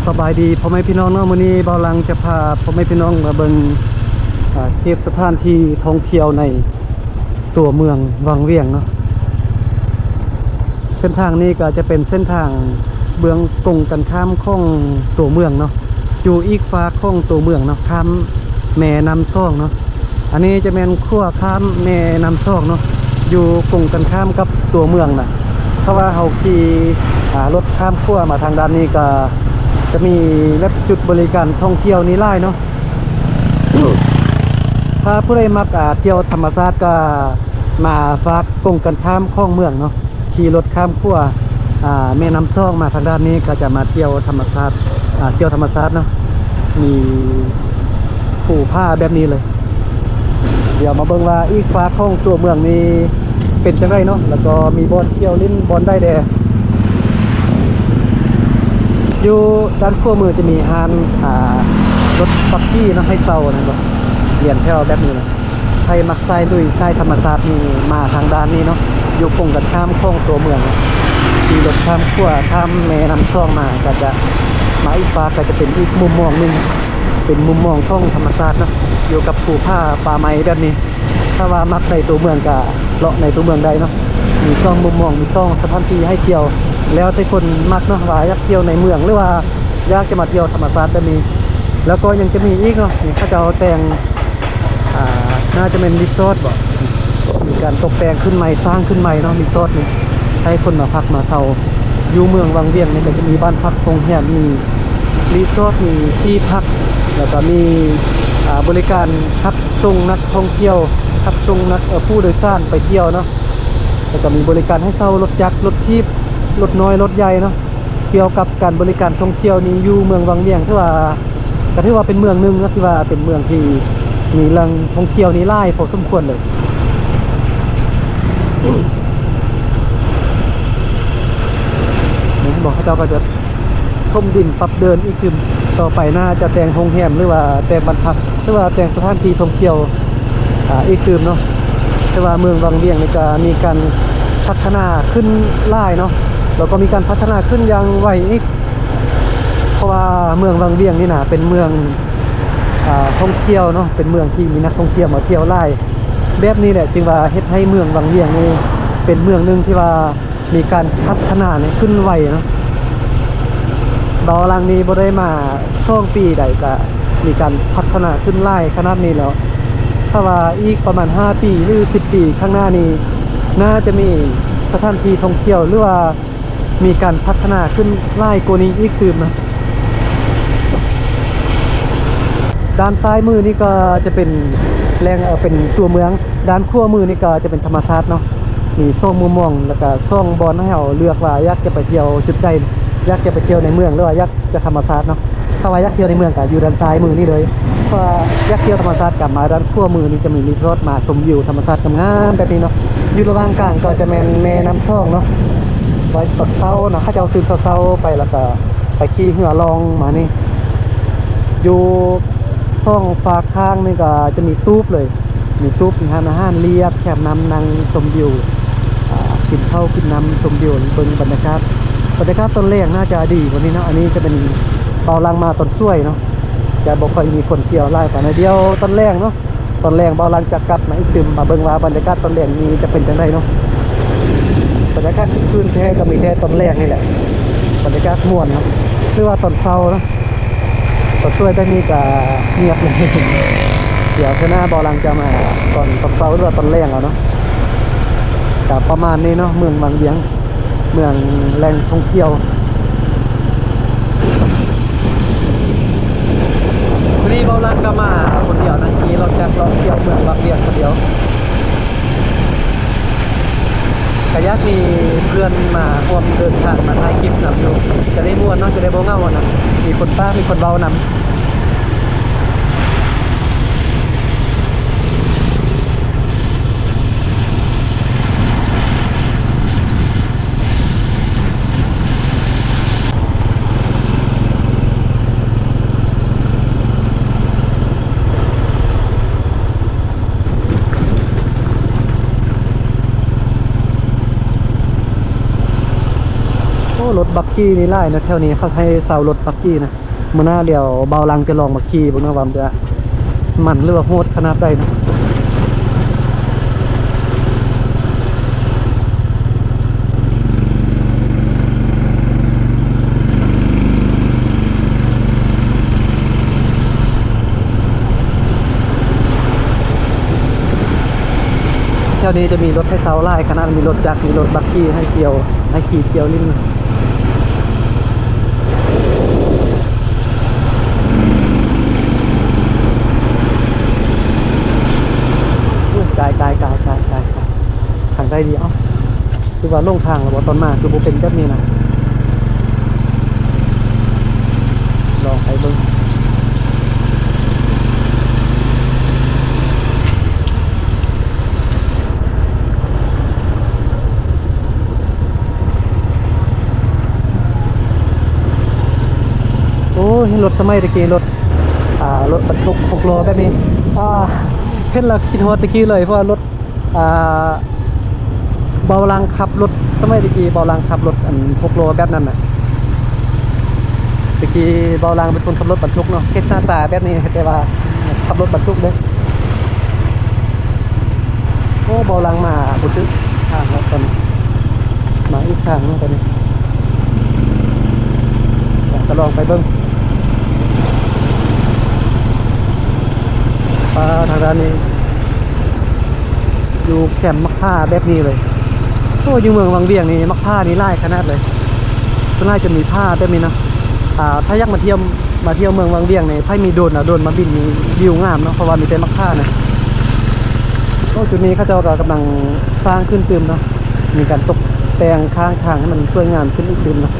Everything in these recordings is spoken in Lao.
ສະບາຍດີພໍ່ແມ່ພີ່ນ້ອງເນາະ, ມື້ນີ້ບ່າວຫຼັງຈະພາພໍ່ແມ່ພີ່ນ້ອງມາເບິ່ງ ອ່າ ເກັບສະຖານທີ່ທ່ອງທ່ຽວໃນຕົວເມືອງວັງວຽງເນາະ. ເສັ້ນທາງນີ້ກໍຈະເປັນເສັ້ນທາງເບື້ອງກົງກັນຂ້າມຂອງຕົວເມືອງເນາະ, ຢູ່ອີກຟາກຂອງຕົວເມືອງເນາະ, ຂ້າມແມ່ນ້ຳຊອງເນາະ. ອັນນີ້ຈະແມ່ນຂົວຂ້າມແມ່ນ້ຳຊອງເນາະ, ຢູ່ກົງກັນຂ້າມກັບຕົວເມືອງນະ. ຖ້າວ່າເຮົາຂີ່ ອ່າ ລົດຂ້າມຂົວມາທາງດ້ານນີ້ ກໍຈະມີແບບຈຸດບໍລິການທ່ອງທ່ຽວນີ້ຫຼາຍເນາະ. ຖ້າຜູ້ໃດມັກ ອ່າ ທ່ຽວທຳມະຊາດ ກໍມາຟາກກົງກັນຂ້າມຂອງເມືອງເນາະ. ຂີ່ລົດຂ້າມຂົວ ອ່າ ແມ່ນ້ຳຊອງມາທາງດ້ານນີ້ ກໍຈະມາທ່ຽວທຳມະຊາດ ອ່າ ທ່ຽວທຳມະຊາດເນາະ, ມີພູຜາແບບນີ້ເລີຍ. ດຽວມາເບິ່ງວ່າອີກຟາກຂອງຕົວເມືອງນີ້ເປັນຈັ່ງໃດເນາະ, ແລ້ວກໍມີບ່ອນທ່ຽວຫຼິ້ນບ່ອນໃດແດ່. ຢູ່ດ້ານຂວາມືຈະມີຮ້ານ ອ່າ ລົດບັກກີ້ເນາະ ໃຫ້ເຊົ່ານັ້ນເນາະ, ລຽນແຖວແບບນີ້ເນາະ. ໃຜມັກສາຍລຸຍສາຍທຳມະຊາດນີ້ ມາທາງດ້ານນີ້ເນາະ, ຢູ່ກົງກັນຂ້າມຂອງຕົວເມືອງ. ຂີ່ລົດຂ້າມຂົວຂ້າມແມ່ນ້ຳຊອງມາ ກໍຈະມາອີກຟາກ ກໍຈະເປັນອີກມຸມມອງໜຶ່ງ, ເປັນມຸມມອງຂອງທຳມະຊາດເນາະ, ຢູ່ກັບພູຜາປ່າໄມ້ແບບນີ້. ຖ້າວ່າມັກໃນຕົວເມືອງ ກໍເລາະໃນຕົວເມືອງໄດ້ເນາະ, ມີສອງມຸມມອງ ມີສອງສະຖານທີ່ໃຫ້ທ່ຽວ, ແລ້ວແຕ່ຄົນມັກເນາະ ວ່າຢາກທ່ຽວໃນເມືອງ ຫຼືວ່າຢາກຈະມາທ່ຽວທຳມະຊາດແບບນີ້. ແລ້ວກໍຍັງຈະມີອີກເນາະ, ນີ້ເຂົາເຈົ້າແຕ່ງ ອ່າ ໜ້າຈະແມ່ນຣີສອດບໍ, ມີການຕົກແຕ່ງຂຶ້ນໃໝ່ ສ້າງຂຶ້ນໃໝ່ເນາະ ຣີສອດນີ້ ໃຫ້ຄົນມາພັກມາເຊົ່າ. ຢູ່ເມືອງວັງວຽງນີ້ກໍຈະມີບ້ານພັກ ໂຮງແຮມ ມີຣີສອດ ມີທີ່ພັກ ແລ້ວກໍມີ ອ່າ ບໍລິການຮັບສົ່ງນັກທ່ອງທ່ຽວ ຮັບສົ່ງນັກ ເອີ ຜູ້ໂດຍສານໄປທ່ຽວເນາະ, ແລ້ວກໍມີບໍລິການໃຫ້ເຊົ່າລົດຈັກ ລົດຖີບ ລົດນ້ອຍ ລົດໃຫຍ່ເນາະ. ກ່ຽວກັບການບໍລິການທ່ອງທ່ຽວນີ້ ຢູ່ເມືອງວັງວຽງ ຖືວ່າ ກໍຖືວ່າເປັນເມືອງໜຶ່ງເນາະ ທີ່ວ່າເປັນເມືອງທີ່ມີແຫຼ່ງທ່ອງທ່ຽວນີ້ຫຼາຍພໍສົມຄວນເລີຍ. ນີ້ເຫັນບໍ່ ເຂົາເຈົ້າກໍຈະຖົມດິນປັບເດີ່ນອີກຕື່ມ, ຕໍ່ໄປໜ້າຈະແຕ່ງໂຮງແຮມ ຫຼືວ່າແຕ່ງບ້ານພັກ ຫຼືວ່າແຕ່ງສະຖານທີ່ທ່ອງທ່ຽວ ອ່າ ອີກຕື່ມເນາະ. ແຕ່ວ່າເມືອງວັງວຽງນີ້ກໍມີການພັດທະນາຂຶ້ນຫຼາຍເນາະ, ແລ້ວກໍມີການພັດທະນາຂຶ້ນຢ່າງໄວອີກ. ເພາະວ່າເມືອງວັງວຽງນີ້ນະ ເປັນເມືອງ ອ່າ ທ່ອງທ່ຽວເນາະ, ເປັນເມືອງທີ່ມີນັກທ່ອງທ່ຽວມາທ່ຽວຫຼາຍ. ແບບນີ້ແຫຼະ ຈຶ່ງວ່າເຮັດໃຫ້ເມືອງວັງວຽງນີ້ເປັນເມືອງໜຶ່ງທີ່ວ່າມີການພັດທະນານີ້ຂຶ້ນໄວເນາະ. ບ່າວຫຼັງນີ້ບໍ່ໄດ້ມາສອງປີໃດ ກະມີການພັດທະນາຂຶ້ນຫຼາຍຂະໜາດນີ້ແລ້ວ. ຖ້າວ່າອີກປະມານຫ້າປີ ຫຼື ສິບປີຂ້າງໜ້ານີ້ ໜ້າຈະມີສະຖານທີ່ທ່ອງທ່ຽວ ຫຼືວ່າ ມີການພັດທະນາຂຶ້ນຫຼາຍກວ່ານີ້ອີກຕື່ມນະ. ດ້ານຊ້າຍມືນີ້ກໍຈະເປັນແຫຼ່ງ ເອີ ເປັນຕົວເມືອງ, ດ້ານຂວາມືນີ້ກໍຈະເປັນທຳມະຊາດເນາະ. ມີສອງມຸມມອງ ແລ້ວກໍສອງບ່ອນໃຫ້ເຮົາເລືອກວ່າຢາກຈະໄປທ່ຽວຈຸດໃດ, ຢາກຈະໄປທ່ຽວໃນເມືອງ ຫຼືວ່າຢາກຈະທຳມະຊາດເນາະ. ຖ້າວ່າຢາກທ່ຽວໃນເມືອງກໍຢູ່ດ້ານຊ້າຍມືນີ້ເລີຍ, ຖ້າວ່າຢາກທ່ຽວທຳມະຊາດກໍມາດ້ານຂວາມືນີ້ ຈະມີຣີສອດມາຊົມວິວທຳມະຊາດງາມໆແບບນີ້ເນາະ. ຢູ່ລະຫວ່າງກາງກໍຈະແມ່ນແມ່ນ້ຳຊອງເນາະ, ໄວ້ພັກເຊົາເນາະ, ເຂົາເຈົ້າຕື່ນເຊົ້າໆໄປ ແລ້ວກໍໄປຂີ່ເຮືອລ່ອງມານີ້. ຢູ່ສອງຟາກຂ້າງນີ້ກໍຈະມີຕູບເລີຍ, ມີຕູບ ມີຮ້ານອາຫານລຽບແຄມນ້ຳ ນັ່ງຊົມວິວ ອ່າ ກິນເຂົ້າກິນນ້ຳ ຊົມວິວ ເບິ່ງບັນຍາກາດ. ບັນຍາກາດຕອນແລງໜ້າຈະດີກວ່ານີ້ເນາະ, ອັນນີ້ຈະເປັນ ເບົາຫຼັງມາຕອນສວຍເນາະ, ຈະບໍ່ຄ່ອຍມີຄົນທ່ຽວຫຼາຍປານໃດ. ດຽວຕອນແລງເນາະ, ຕອນແລງເບົາຫຼັງຈະກັບມາອີກຕື່ມ, ມາເບິ່ງວ່າບັນຍາກາດຕອນແລງນີ້ຈະເປັນຈັ່ງໃດເນາະ. ບັນຍາກາດຄຶກຄື້ນແທ້ກໍມີແຕ່ຕອນແລງນີ້ແຫຼະ, ບັນຍາກາດມ່ວນເນາະ, ຫຼືວ່າຕອນເຊົ້າເນາະ. ຕອນສວຍແບບນີ້ກະງຽບເລີຍ. ດຽວເທື່ອໜ້າເບົາຫຼັງຈະມາຕອນ ຕອນເຊົ້າ ຫຼືວ່າຕອນແລງເອົາເນາະ. ກະປະມານນີ້ເນາະ ເມືອງວັງວຽງ, ເມືອງແຫຼ່ງທ່ອງທ່ຽວ. ມື້ນີ້ເບົາຫຼັງກະມາຄົນດຽວນະ, ຂີ່ລົດຈັກເລາະທ່ຽວເມືອງວັງວຽງຄົນດຽວ. ກະຢາກມີເພື່ອນມາຮ່ວມເດີນທາງມາຖ່າຍຄລິບນຳຢູ່, ຈະໄດ້ມ່ວນເນາະ, ຈະໄດ້ບໍ່ເຫງົານະ, ມີຄົນປາກ ມີຄົນເວົ້ານຳ. ໂອ້ ລົດ ບັກຂີ່ນີ້ຫຼາຍນະ ແຖວນີ້ເຂົາໃຫ້ເຊົ່າລົດບັກຂີ່ນະ. ມື້ໜ້າດຽວບ່າວຫຼັງຈະລອງມາຂີ່ເບິ່ງນະ ວ່າມັນຈະມັນ ຫຼືວ່າໂຫດຂະໜາດໃດນະ. ແຖວນີ້ຈະມີລົດໃຫ້ເຊົ່າຫຼາຍຂະໜາດ, ມີລົດຈັກ ມີລົດບັກຂີ່ໃຫ້ກ່ຽວ ໃຫ້ຂີ່ກ່ຽວຫຼິ້ນ. ອຸ້ຍ ກາຍ ກາຍ ທາງໃດດີ ເອົ້າ. ຄືວ່າຫຼົງທາງແລ້ວບໍ່? ຕອນມາຄືບໍ່ເປັນແບບນີ້ນະ. ລອງໄປເບິ່ງ. ໂອ້ຍ ລົດສະໄໝແຕ່ກີ້ ລົດ ອ່າ ລົດບັນທຸກຫົກລໍ້ແບບນີ້ ອ່າ ເຫັນແລ້ວຄິດຮອດແຕ່ກີ້ເລີຍ ເພາະວ່າລົດ ອ່າ ບ່າວຫຼັງຂັບລົດ ສະໄໝແຕ່ກີ້ບ່າວຫຼັງຂັບລົດອັນຫົກລໍ້ແບບນັ້ນນະ. ແຕ່ກີ້ບ່າວຫຼັງເປັນຄົນຂັບລົດບັນທຸກເນາະ, ເຮັດໜ້າຕາແບບນີ້ ແຕ່ວ່າຂັບລົດບັນທຸກເດ້. ໂອ້ ບ່າວຫຼັງມາບໍ່ຖືກທາງແລ້ວຕອນນີ້ ມາອີກທາງໜຶ່ງຕອນນີ້. ກໍລອງໄປເບິ່ງ. ປາ ທາງດ້ານນີ້ ຢູ່ແຄມໝາກພ້າວແບບນີ້ເລີຍ. ໂອ້ ຢູ່ເມືອງວັງວຽງນີ້ໝາກພ້າວນີ້ຫຼາຍຂະໜາດເລີຍ. ສ່ວນຫຼາຍຈະມີພ້າວແບບນີ້ນະ. ອ່າ ຖ້າຢາກມາທ່ຽວ ມາທ່ຽວເມືອງວັງວຽງນີ້ ໃຜມີໂດຣນ ເອົາໂດຣນມາບິນນີ້ ວິວງາມເນາະ ເພາະວ່າມີແຕ່ໝາກພ້າວນະ. ໂອ້ ຈຸດນີ້ເຂົາເຈົ້າກໍກຳລັງສ້າງຂຶ້ນຕື່ມເນາະ, ມີການຕົກແຕ່ງຂ້າງທາງໃຫ້ມັນສວຍງາມຂຶ້ນອີກຕື່ມເນາະ.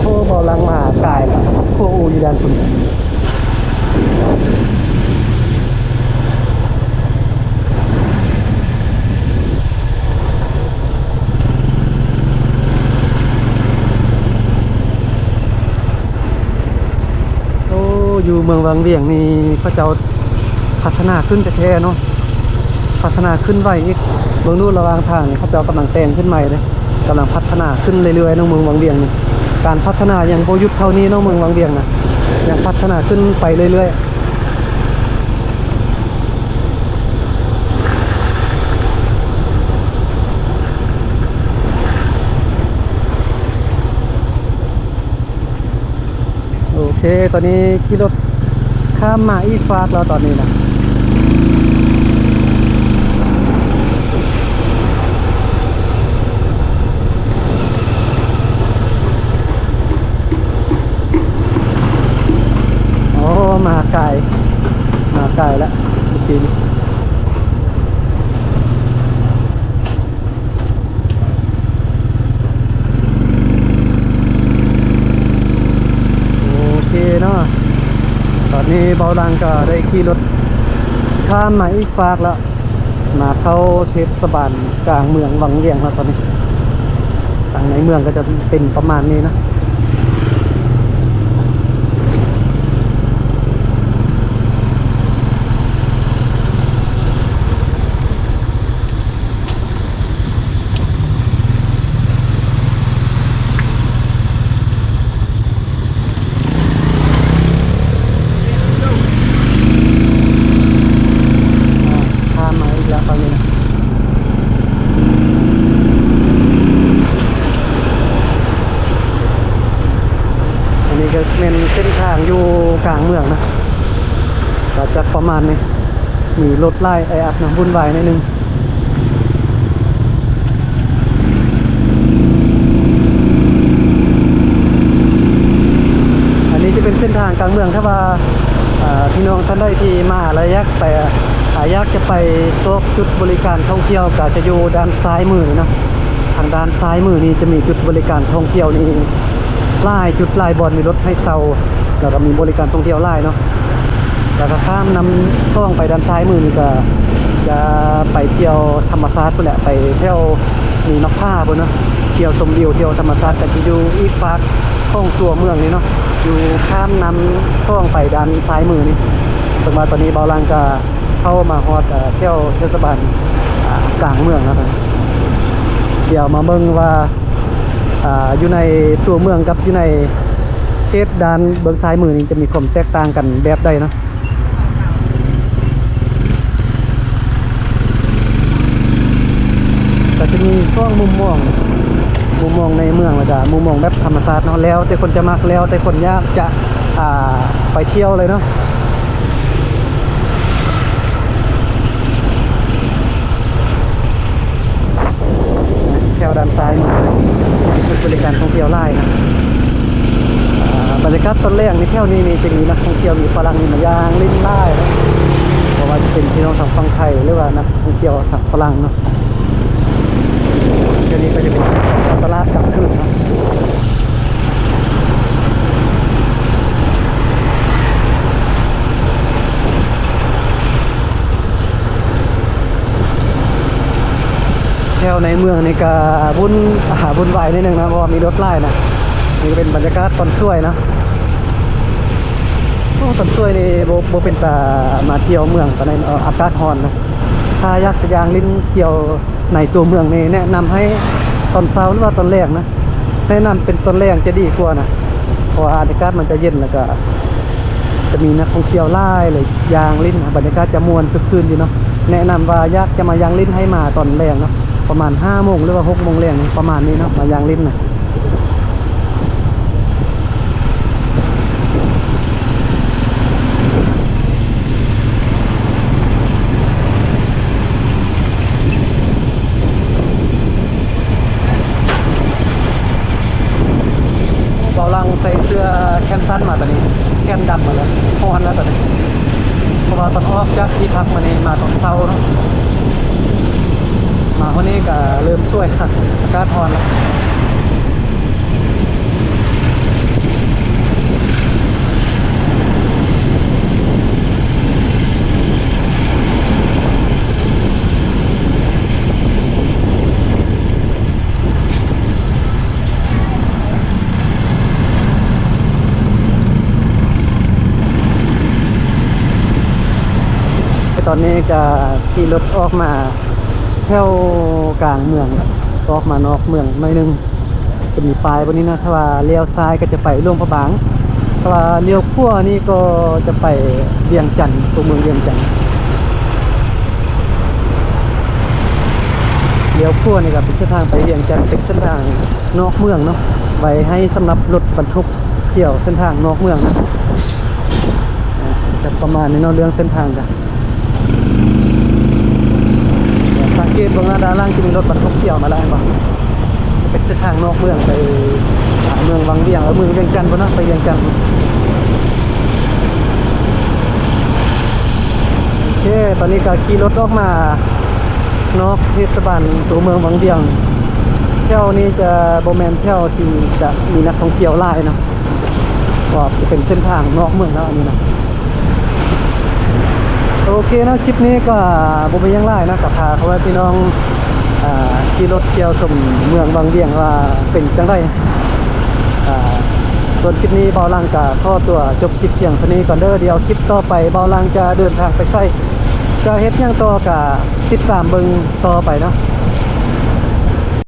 ໂອ້ໂຫ ເບົາຫຼັງມາກາຍລະ ໂອ້ ຢູ່ດ້ານພຸ້ນ. ໂອ້ ຢູ່ເມືອງວັງວຽງນີ້ ເຂົາເຈົ້າພັດທະນາຂຶ້ນແທ້ໆເນາະ, ພັດທະນາຂຶ້ນໄວອີກ. ເບິ່ງດູ ລະຫວ່າງທາງນີ້ ເຂົາເຈົ້າກຳລັງແຕ່ງຂຶ້ນໃໝ່ເດ້, ກຳລັງພັດທະນາຂຶ້ນເລື້ອຍໆເນາະ ເມືອງວັງວຽງນີ້. ການພັດທະນາຍັງບໍ່ຢຸດເທົ່ານີ້ເນາະ ເມືອງວັງວຽງນະ, ຍັງພັດທະນາຂຶ້ນໄປເລື້ອຍໆ. ໂອເຄ ຕອນນີ້ຂີ່ລົດຂ້າມມາອີກຟາກແລ້ວຕອນນີ້ນະ. ໂອ້ ມາກາຍ ມາກາຍລະເມື່ອກີ້ນີ້. ໂອເຄເນາະ ຕອນນີ້ເບົາຫຼັງກໍໄດ້ຂີ່ລົດຂ້າມມາອີກຟາກແລ້ວ. ມາເຂົ້າເທດສະບານກາງເມືອງວັງວຽງແລ້ວຕອນນີ້. ທາງໃນເມືອງກໍຈະເປັນປະມານນີ້ນະ. ອ່າ ຂ້າມມາອີກແລ້ວຝັ່ງນີ້ນະ. ອັນນີ້ກໍແມ່ນເສັ້ນທາງຢູ່ກາງເມືອງນະ, ກໍຈະປະມານນີ້. ມີລົດຫຼາຍ ແອອັດນະ, ວຸ່ນວາຍໜ້ອຍໜຶ່ງ. ອັນນີ້ຈະເປັນເສັ້ນທາງກາງເມືອງ. ຖ້າວ່າ ເອີ ພີ່ນ້ອງທ່ານໃດທີ່ມາແລ້ວຢາກໄປ ອາ ຢາກຈະໄປຊອກຈຸດບໍລິການທ່ອງທ່ຽວ ກໍຈະຢູ່ດ້ານຊ້າຍມືນີ້ເນາະ. ທາງດ້ານຊ້າຍມືນີ້ຈະມີຈຸດບໍລິການທ່ອງທ່ຽວນີ້ຫຼາຍຈຸດຫຼາຍບ່ອນ, ມີລົດໃຫ້ເຊົ່າ ແລ້ວກໍມີບໍລິການທ່ອງທ່ຽວຫຼາຍເນາະ. ແລ້ວກໍຂ້າມນ້ຳຂອງໄປດ້ານຊ້າຍມືນີ້ ກໍຈະໄປທ່ຽວທຳມະຊາດພຸ້ນແຫຼະ, ໄປແຖວມີໝາກຜາພຸ້ນເນາະ, ທ່ຽວຊົມວິວ ທ່ຽວທຳມະຊາດ. ກໍຈະຢູ່ອີກຟາກຂອງຕົວເມືອງນີ້ເນາະ, ຢູ່ຂ້າມນ້ຳຂອງໄປດ້ານຊ້າຍມືນີ້. ເຊິ່ງວ່າຕອນນີ້ເບົາຫຼັງກໍເຂົ້າມາຮອດ ເອີ ແຖວເທດສະບານ ອ່າ ກາງເມືອງເນາະ. ດຽວມາເບິ່ງວ່າ ອ່າ ຢູ່ໃນຕົວເມືອງກັບຢູ່ໃນເຂດດ້ານເບື້ອງຊ້າຍມືນີ້ຈະມີຄວາມແຕກຕ່າງກັນແບບໃດເນາະ. ກໍຈະມີສອງມຸມມອງ, ມຸມມອງໃນເມືອງ ແລ້ວກໍມຸມມອງແບບທຳມະຊາດເນາະ, ແລ້ວແຕ່ຄົນຈະມັກ, ແລ້ວແຕ່ຄົນຢາກຈະ ອ່າ ໄປທ່ຽວເລີຍເນາະ. ແຖວດ້ານຊ້າຍມື ມີຈຸດບໍລິການທ່ອງທ່ຽວຫຼາຍນະ. ອ່າ ບັນຍາກາດຕອນແລງໃນແຖວນີ້ນີ້ ຈະມີນັກທ່ອງທ່ຽວ ມີຝຣັ່ງນີ້ມາຍ່າງຫຼິ້ນຫຼາຍນະ, ບໍ່ວ່າຈະເປັນພີ່ນ້ອງທາງຝັ່ງໄທ ຫຼືວ່ານັກທ່ອງທ່ຽວທາງຝຣັ່ງເນາະ. ດຽວນີ້ກໍຈະເປັນຕະຫຼາດກາງຄືນເນາະ. ແຖວໃນເມືອງນີ້ກະວຸ່ນ ຫາວຸ່ນວາຍໜ້ອຍໜຶ່ງນະ ເພາະວ່າມີລົດຫຼາຍນະ. ນີ້ກະເປັນບັນຍາກາດຕອນສວຍເນາະ. ໂອ້ ຕອນສວຍນີ້ບໍ່ ບໍ່ເປັນຕາມາທ່ຽວເມືອງປານໃດເນາະ, ອາກາດຮ້ອນນະ. ຖ້າຢາກຈະຍ່າງຫຼິ້ນທ່ຽວໃນຕົວເມືອງນີ້ ແນະນຳໃຫ້ຕອນເຊົ້າ ຫຼືວ່າຕອນແລງນະ. ແນະນຳເປັນຕອນແລງຈະດີກວ່ານະ ເພາະວ່າອາກາດມັນຈະເຢັນ ແລ້ວກະຈະມີນັກທ່ອງທ່ຽວຫຼາຍເລີຍ ຍ່າງຫຼິ້ນ ບັນຍາກາດຈະມ່ວນຄຶກຄື້ນຢູ່ເນາະ. ແນະນຳວ່າຢາກຈະມາຍ່າງຫຼິ້ນໃຫ້ມາຕອນແລງເນາະ, ປະມານຫ້າໂມງ ຫຼືວ່າຫົກໂມງແລງ ປະມານນີ້ເນາະ, ມາຍ່າງຫຼິ້ນນະ. ເບົາຫຼັງໃສ່ເສື້ອແຂນສັ້ນມາຕອນນີ້ ແຂນດຳໝົດແລ້ວ, ຮ້ອນແລ້ວຕອນນີ້. ເພາະວ່າຕອນອອກຈາກທີ່ພັກມານີ້ ມາຕອນເຊົ້າເນາະ, ມາຮອດນີ້ກະເລີ່ມສວຍ ອາກາດຮ້ອນແລ້ວ. ຕອນນີ້ກະຂີ່ລົດອອກມາ ແຖວກາງເມືອງ ອອກມານອກເມືອງໜ້ອຍໜຶ່ງ. ຈະມີປ້າຍບ່ອນນີ້ນະ, ຖ້າວ່າລ້ຽວຊ້າຍກໍຈະໄປຫຼວງພະບາງ, ຖ້າວ່າລ້ຽວຂວານີ້ກໍຈະໄປວຽງຈັນ, ຕົວເມືອງວຽງຈັນ. ລ້ຽວຂວານີ້ກໍເປັນເສັ້ນທາງໄປວຽງຈັນ, ເປັນເສັ້ນທາງນອກເມືອງເນາະ, ໄວ້ໃຫ້ສຳລັບລົດບັນທຸກທ່ຽວເສັ້ນທາງນອກເມືອງນະ. ຈະປະມານນີ້ເນາະ ເລື່ອງເສັ້ນທາງກະ ສັງເກດເບິ່ງນະ ດ້ານຫຼັງຈະມີລົດບັນທຸກທ່ຽວມາແລ້ວ ເຫັນບໍ່? ເປັນເສັ້ນທາງນອກເມືອງໄປຫາເມືອງວັງວຽງ ເອີ ເມືອງວຽງຈັນພຸ້ນເນາະ, ໄປວຽງຈັນ. ໂອເຄ ຕອນນີ້ກະຂີ່ລົດອອກມານອກເທດສະບານຕົວເມືອງວັງວຽງ. ແຖວນີ້ຈະບໍ່ແມ່ນແຖວທີ່ຈະມີນັກທ່ອງທ່ຽວຫຼາຍເນາະ. ກໍເປັນເສັ້ນທາງນອກເມືອງແລ້ວອັນນີ້ນະ. ໂອເຄເນາະ, ຄລິບນີ້ກໍບໍ່ມີຫຍັງຫຼາຍເນາະ, ກໍພາພໍ່ແມ່ພີ່ນ້ອງ ອ່າ ຂີ່ລົດທ່ຽວຊົມເມືອງວັງວຽງວ່າເປັນຈັ່ງໃດ. ອ່າ ສ່ວນຄລິບນີ້ບ່າວຫຼັງກໍຂໍຕົວຈົບຄລິບພຽງເທົ່ານີ້ກ່ອນເດີ. ດຽວຄລິບຕໍ່ໄປບ່າວຫຼັງຈະເດີນທາງໄປໃສ ຈະເຮັດຫຍັງຕໍ່ ກໍຕິດຕາມເບິ່ງຕໍ່ໄປເນາະ.